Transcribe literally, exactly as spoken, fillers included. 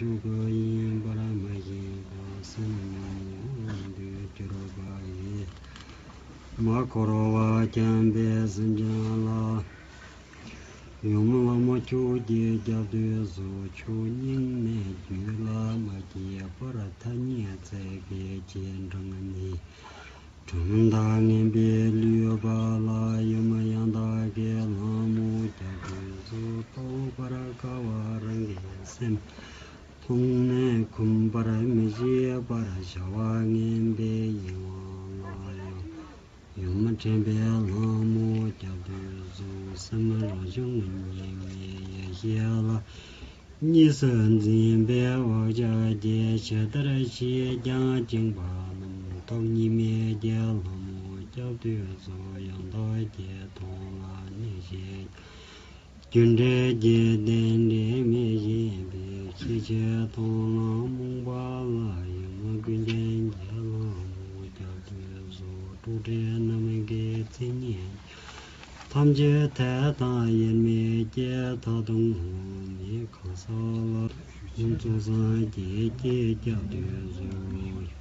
ཡིན་པར་མ་ཤེས་པ་སེམས་ཉོན་མོངས་དུ་གྱུར་པ་ཡིས། མ་འཁོར་བར་འཁྱམས་པའི་སེམས་ཅན་ལ། ཡུམ་ལྷ་མོ་ཁྱོད་ཀྱི་སྐྱབས་འདུད་གསོལ། ཁྱོད་སྙིང་ནས་རྒྱུད་ལ་མ་སྐྱེས་པར། ཐ་སྙད་ཚིག་གི་རྗེས་འབྲང་ནི། གྲུབ་མཐའ་ངན་པས་བསླུས་པ་ལ། ཡུམ་ཡང་དག་གི་ལྷ་མོ་སྐྱབས་འདུད་གསོལ། རྟོགས་པར་དཀའ་བ་རང་གི་སེམས། མཐོང་ནས་འཁུམས་པར་མི་བྱེད་པར། བྱ་བ་ངན་པའི་གཡེང་བ་ལ་ཡང་། ཡུམ་འདྲེན་པའི་ལྷ་མོ་སྐྱབས་འདུད་གསོལ། སེམས་རང་བྱུང་ཉི་མའི་ཡེ་ཤེས་ལ། གཉིས་སུ་འཛིན་པའི་བག་ཆགས་ཀྱིས། ཇི་ལྟར་ཞེས་ཀྱང་བཅིངས་པ་རྣམས། ཐོབ་ཉི་མའི་རྒྱལ་ལྷ་མོ་སྐྱབས་འདུད་གསོལ། ཡང་དག་གི་མཐོང་ལ་གནས་ཤིང་། རྒྱུ་འབྲས་ཀྱི་རྟེན་འབྲེལ་མི་ཤེས་པའི། ཤེས་བྱའི་མཐོང་ལམ་རྨོངས་པ་ལ། ཡུམ་ཀུན་མཁྱེན་གྱི་ལྷ་མོ་སྐྱབས་འདུད་གསོལ། དྲུག་སྒྲིལ་རྣམས་ཀྱི་མཚན་ཉིད་ཐམས་ཅད་དད་དང་དབྱེར་མེད་ཀྱི། མཐར་ཐུག་འོག་མིན་གང་ཟག་ལ། ཡུམ་གཙོ་བྱས་ཀྱི་སྐྱབས་འདུད་གསོལ།